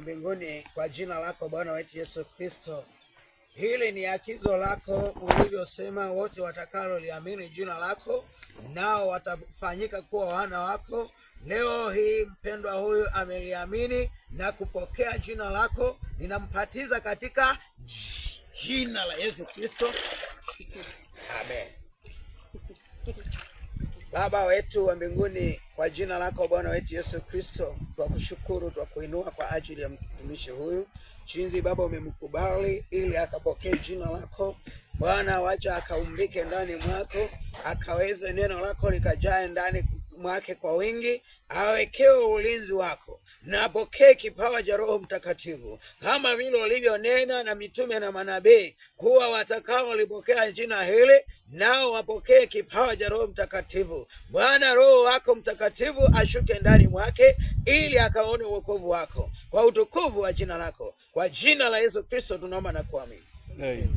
Mbinguni, kwa jina lako Bwana wetu Yesu Kristo, hili ni agizo lako ulivyosema, wote watakaloliamini jina lako nao watafanyika kuwa wana wako. Leo hii mpendwa huyu ameliamini na kupokea jina lako, ninampatiza katika jina la Yesu Kristo, amen. Baba wetu wa mbinguni, kwa jina lako Bwana wetu Yesu Kristo, twakushukuru, twakuinua kwa ajili ya mtumishi huyu, jinsi Baba umemkubali ili akapokee jina lako Bwana, wacha akaumbike ndani mwako, akaweze neno lako likajae ndani mwake kwa wingi, awekewe ulinzi wako na apokee kipawa cha Roho Mtakatifu kama vile ulivyonena na mitume na manabii kuwa watakaolipokea jina hili nao wapokee kipawa cha Roho Mtakatifu. Bwana, Roho wako Mtakatifu ashuke ndani mwake ili akaone wokovu wako kwa utukufu wa jina lako, kwa jina la Yesu Kristo tunaomba na kuamini. Amen.